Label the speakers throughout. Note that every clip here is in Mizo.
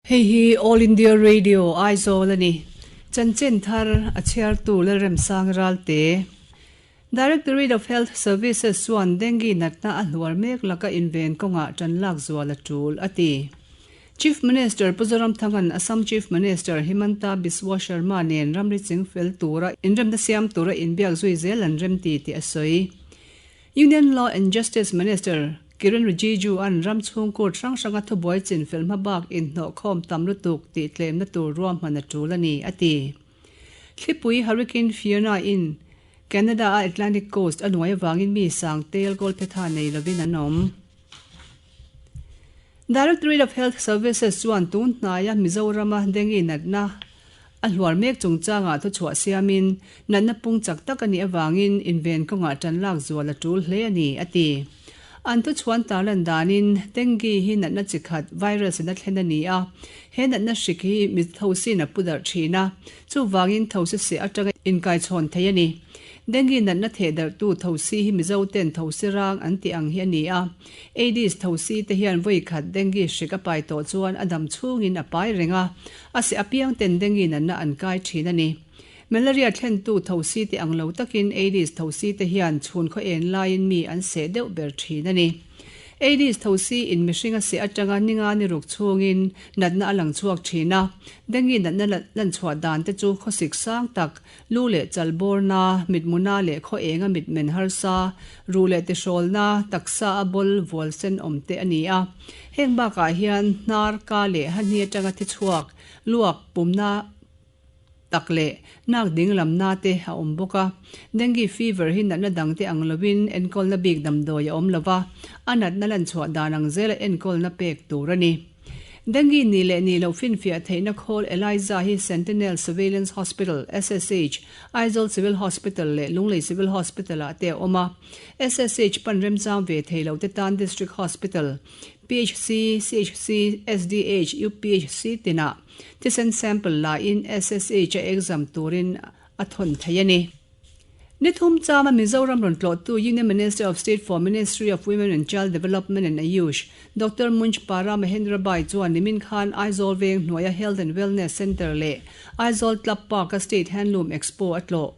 Speaker 1: Hei hi All India Radio, Aizawl a ni. Chanchin thar a chhiartu Lalremsang Ralte. Directorate of Health Services chuan dengue natna a hluar mek laka inven kawngah tan lak zual a tul, a ti. Chief Minister Pu Zoramthanga'n Assam Chief Minister Himanta Biswa Sharma nen ramri chingfel tura inremna siam tura inbiak zui zel an remti tih a sawi. Union Law and Justice Minister Kiren Rijiju-a'n ram chhung court hrang hranga thubuai chinfel hmabak inhnawhkhawm tam lutuk tih tlemna tur ruahman a tul a ni, a ti. Thlipui Hurricane Fiona-in Canada-a Atlantic Coast a nuai avangin mi sang tel goal phetha nei lovin an awm. Directorate of Health Services chuan tun hnaia Mizorama dengue natna a hluar mek chungchangah thuchhuah siamin natna pung chak tak a nih avangin inven kawngah tan lak zual a tul hle a ni, a ti. An thuchhuan tarlan danin dengue hi natna chi khat virus in a thlen a ni a, he natna hrik hi mi thosin a pu darh thin a, chuvangin thosi seh atanga inkaichhawn thei a ni. Dengue natna theh darhtu thosi hi Mizo ten thosi rang an tih ang hi a ni a. Aedes thosi te hian vawi khat dengue hrik a pai tawh chuan a dam chhungin a pai reng a, a seh apiang ten dengue natna an kai thin a ni. Malaria thlentu thosi te ang lo takin Aedes thosi te hian chhun khaw en laiin mi an seh deuh ber thin a ni. Aedes thosi in mihring a seh atanga ninga ni ruk chhungin natna a lang chhuak thin a, dengue natna lanchhuah dan te chu khawsik sang tak, Lu leh chal bawrna, mitmuna leh khaw enga mitmen harsa, ruh leh tihrawlna, taksa a bawl vual sen awm te a ni a. Heng bakah hian hnar, ka leh hahni atanga thi chhuak, luak, pumna tak leh nak dinglamna te a awm bawk a. Dengue fever hi natna dangte ang lovin enkawlna bik damdawi a awm lova, a natna lanchhuah dan ang zela enkawlna pek tur a ni. Dengue ni leh ni loh finfiah theihna khawl Eliza hi Sentinel Surveillance Hospital, SSH, Aizawl Civil Hospital leh Lunglei Civil Hospital ah te a awm a. SSH pan remchang ve thei lo te tan District Hospital, PHC, CHC, SDH, UPHC tinah thisen sample la in SSH a exam turin a thawn thei a ni. Ni thum chama Mizoram rawn tlawhtu Union Minister of State for Ministry of Women and Child Development and Ayush, Doctor Munjpara Mahendra Bai chuan nimin khan Aizawl veng hnuaia Health and Wellness Centre leh Aizawl Club Park-a State Handloom Expo a tlawh.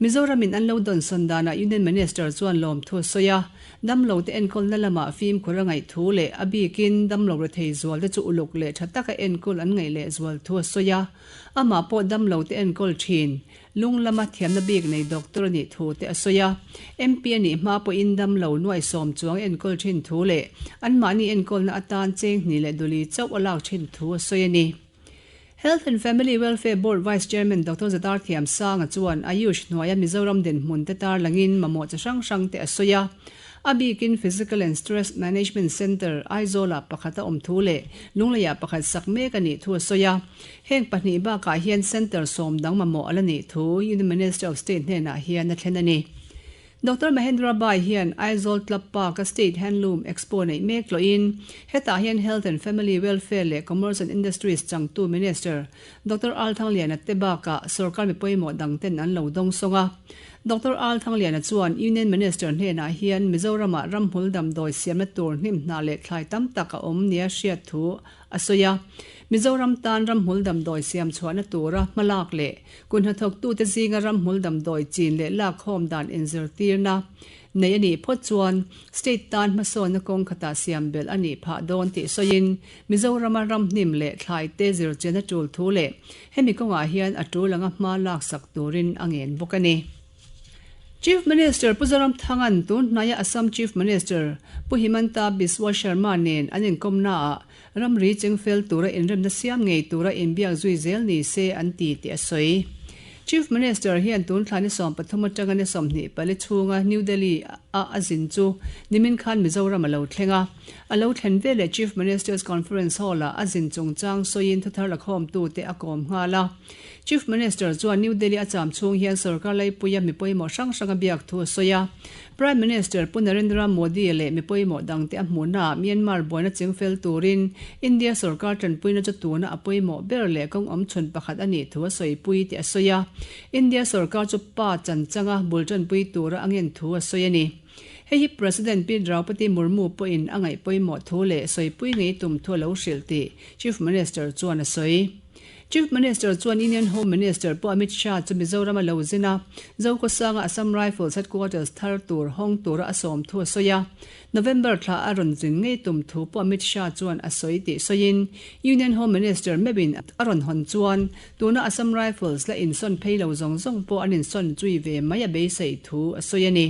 Speaker 1: Mizoramin an lo dawnsawn danah Union Minister chuan lawmthu a sawi a, damlo te enkawlna lamah fimkhur a ngaih thu leh a bikin damlo rethei zual te chu uluk leh tha taka enkawl an ngaih leh zual thu a sawi a, amah pawh damlo te enkawl thin. Lung lama thiamna bik nei doctor a nih thu te a sawi a. MP a nih hma pawhin damlo nuaisawm chuang enkawl thin thu leh anmahni enkawlna atan cheng hnih leh duli chauh a lak thin thu a sawi a ni. Health and Family Welfare Board Vice Chairman Doctor Zadar Thiamsanga chuan Ayush hnuaia Mizoram dinhmun te tarlangin mamawh chi hrang hrang te a sawi a. A bikin Physical and Stress Management Centre, Aizawlah pakhat a awm thu leh Lungleiah pakhat sak mek a nih thu a sawi a. Heng pahnih bakah hian Centre sawm dang mamawh a la nih thu Union Minister of State hnenah hian a thlen a ni. Doctor Mahendra Bai hian Aizawl Club Park-a State Handloom Expo neih mek tlawhin hetah hian Health and Family Welfare leh Commerce and Industries changtu Minister Doctor Al Thangliana te bakah sorkar mi pawimawh dangten an lo dawng sawng a. Doctor Al Thangliana chuan Union Minister hnenah hian Mizoramah ramhmul damdawi siamna tur hnim hnah leh thlai tam tak a awm nia hriat thu a sawi a. Mizoram tan ramhmul damdawi siam chhuahna tura hmalak leh kunhnathawktute zinga ramhmul damdawi chin leh lakkhawm dan inzirtirna nei a nih phawt chuan state tan hmasawnna kawng khatah siam belh a nih phah dawn tih sawiin Mizorama ramhnim leh thlaite zirchian a tul thu leh hemi kawngah hian a tul anga hma laksak turin a ngen bawk a ni. Chief Minister Pu Zoramthanga'n tun hnaia Assam Chief Minister Pu Himanta Biswa Sharma nen an inkawmnaah ramri chengfel tura inremna siam ngei tura inbiak zui zel ni se an ti tih a sawi. Chief Minister hian tun thla ni 13 atanga ni 24 chhunga New Delhi a a zin chu nimin khan Mizoram a lo thleng a. A lo thlen veleh Chief Minister's Conference Hall-ah a zin chungchang sawiin thuthar lakhawmtute a kawm nghal a. Chief Minister chuan New Delhi a cham chhung hian sorkar laipuia mi pawimawh hrang hrang a biak thu a sawi a. Prime Minister Pu Narendra Modi leh mi pawimawh dangte a hmuhnaah Myanmar buaina chingfel turin India sorkar tanpuina chu tuna a pawimawh ber leh kawng awmchhun pakhat a nih thu a sawipui tih a sawi a. India sorkar chu pa chanchanga bul tanpui tura a ngen thu a sawi a ni. Hei hi President Pi Draupadi Murmu pawhin a ngaih pawimawh thu leh sawipui ngei tum thu a lo hrilh tih Chief Minister chuan a sawi. Chief Minister chuan Union Home Minister Pu Amit Shah chu Mizoram a lo zin a, Zokhawsanga Assam Rifles Headquarters thar tur hawng tura a sawm thu a sawi a. November thla a rawn zin ngei tum thu Pu Amit Shah chuan a sawi tih sawiin Union Home Minister meuhin a rawn hawn chuan tuna Assam Rifles la insawn phei lo zawng zawng pawh an insawn zui ve mai a beisei thu a sawi a ni.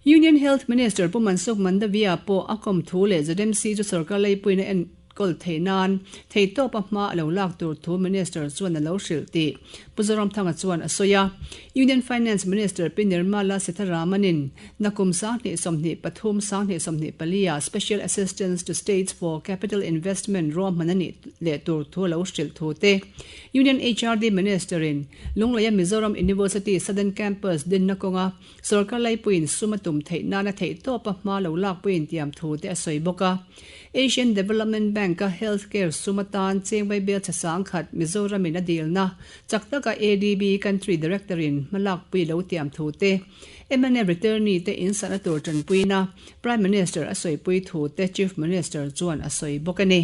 Speaker 1: Union Health Minister Pu Mansukh Mandaviya pawh a kawm thu leh ZMC chu sorkar leipuiin a enkawl theih nan theihtawp a hma a lo lak tur thu Minister chuan a lo hrilh tih Pu Zoramthanga chuan a sawi a. Union Finance Minister Pi Nirmala Sitharaman-in nakum 2023, 2024 ah Special Assistance to States for Capital Investment ruahman a nih leh tur thu a lo hrilh thu te Union HRD Minister-in Lungleia Mizoram University Southern Campus dinna kawnga Sorkar laipuiin sum a tum theih nana theih tawpa hma lo lakpuiin tiam thu te a sawi bawk a. Asian Development Bank-a Health Care sum atan cheng vaibel chhe sangkhat Mizoramin a dilna chak taka ADB Country Director-in hma lakpui lo tiam thu te, mnf returnee te insahna tur tanpuina Prime Minister a sawipui thu te Chief Minister chuan a sawi bawk a ni.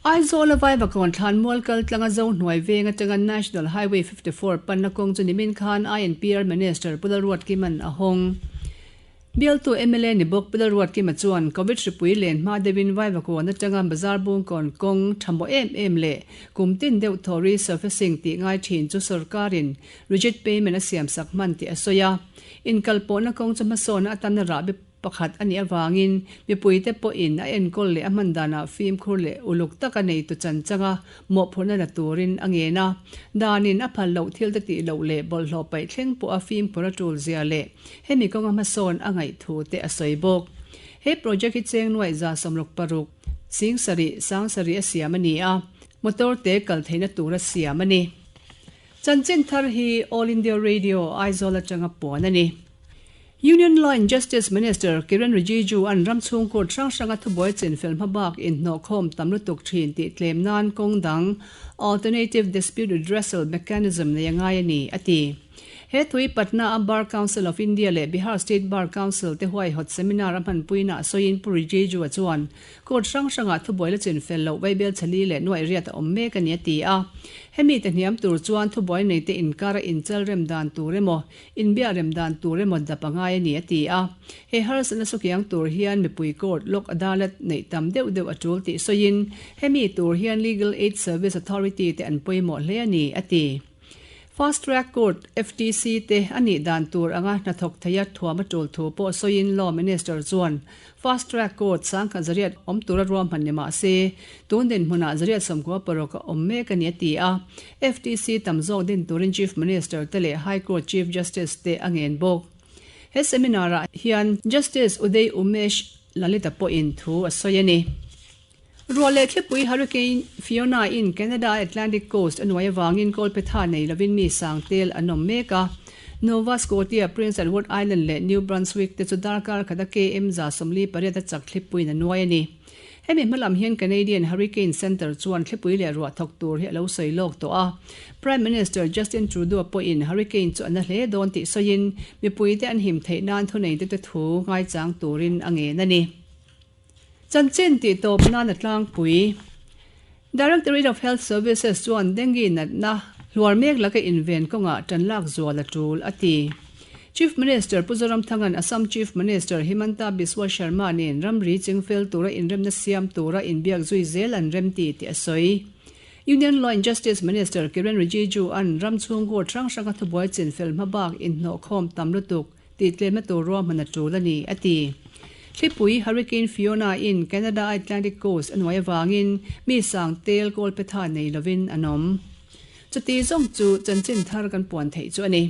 Speaker 1: Aizawl a Vaivakawn thlan mual kal tlanga Zo hnuai veng atanga National Highway 54 panna kawng chu nimin khan INPR Minister Pu Lalruatkima'n a hawng. Bialtu mla ni bawk Pu Lalruatkima chuan Covid hripui len hma deuhin Vaivakawn atanga Bazar Bungkawn kawng tha mawh em em leh kum tin deuh thaw resurfacing tih ngai thin chu sorkarin rigid payment a siamsak hman tih a sawi a. Inkalpawhna kawng chu hmasawnna atana rahbi Pakhat a nih avangin mipuite pawhin a enkawl leh a hman danah fimkhur leh uluk taka neitu chanchanga mawhphurhna la turin a ngen a. Danin a phal loh thil te tih loh leh bawlhhlawh paih thleng pawha fimkhur a tul zia leh hemi kawnga hmasawn a ngaih thu te a sawi bawk. He project hi cheng nuaih 166, 7,000, 7,000 a siam a ni a, motor te kal theihna tura siam a ni. Chanchin thar hi All India Radio, Aizawl atanga puan a ni. Union Law and Justice Minister Kiren Rijiju an ram chhung court hrang hranga thubuai chinfel hmabak inhnawhkhawm tam lutuk thin tih tlem nan kawng dang Alternative Dispute Redressal Mechanism nei a ngai a ni, a ti. He thui Patna a Bar Council of India leh Bihar State Bar Council te huaihawt seminar a hmanpuinaah sawiin Pu Rijiju-a chuan Court hrang hrangah thubuai la chinfel loh vaibel chali leh nuaih riat a awm mek a ni, a ti a. Hemi te hniam tur chuan thubuai neite inkara inchal rem dan tur emaw Inbiak rem dan tur emaw dap a ngai a ni, a ti a. He harsatna sukiang tur hian mipui court Lok Adalat neih tam deuh deuh a tul tih sawiin, hemi tur hian Legal Aid Service Authority te an pawimawh hle a ni, a ti. Fast Track Court, FTC, te a nih dan tur anga hnathawk theia thuam a tul thu pawh sawiin Law Minister chuan Fast Track Court sangkhat zariat awm tura ruahman ni mah se, tun dinhmunah zariat 96 a awm mek a ni a ti a. FTC tam zawk din turin Chief Minister te leh High Court Chief Justice te a ngen bawk. He seminar-ah hian Justice Uday Umesh Lalita pawhin thu a sawi a ni. Ruah leh thlipui Hurricane Fiona-in Canada Atlantic Coast a nuai avangin kawlphetha nei lovin mi sang tel an awm mek a. Nova Scotia, Prince Edward Island leh New Brunswick te chu darkar khata KM 48 a chak thlipuiin a nuai a ni. Hemi hmalam hian Canadian Hurricane Centre chuan thlipui leh ruah thawk tur hi a lo sawi lawk tawh a. Prime Minister Justin Trudeau pawhin hurricane chu a na hle dawn tih sawiin mipuite an him theih nan thuneitute thu ngaichang turin a ngen a ni. Chanchin tih tawp nan a tlangpui. Directorate of Health Services chuan dengue natna hluar mek laka inven kawngah tan lak zual a tul, a ti. Chief Minister Pu Zoramthanga'n Assam Chief Minister Himanta Biswa Sharma nen ramri chingfel tura inremna siam tura inbiak zui zel an remti tih a sawi. Union Law and Justice Minister Kiren Rijiju-a'n ram chhung court hrang hranga thubuai chinfel hmabak inhnawhkhawm tam lutuk tih tlemna tur ruahman a tul a ni, a ti. Thlipui Hurricane Fiona-in Canada Atlantic Coast a nuai avangin mi sang tel kawlphetha nei lovin an awm. Chuti zawng chu chanchin thar kan puan theih chu a ni.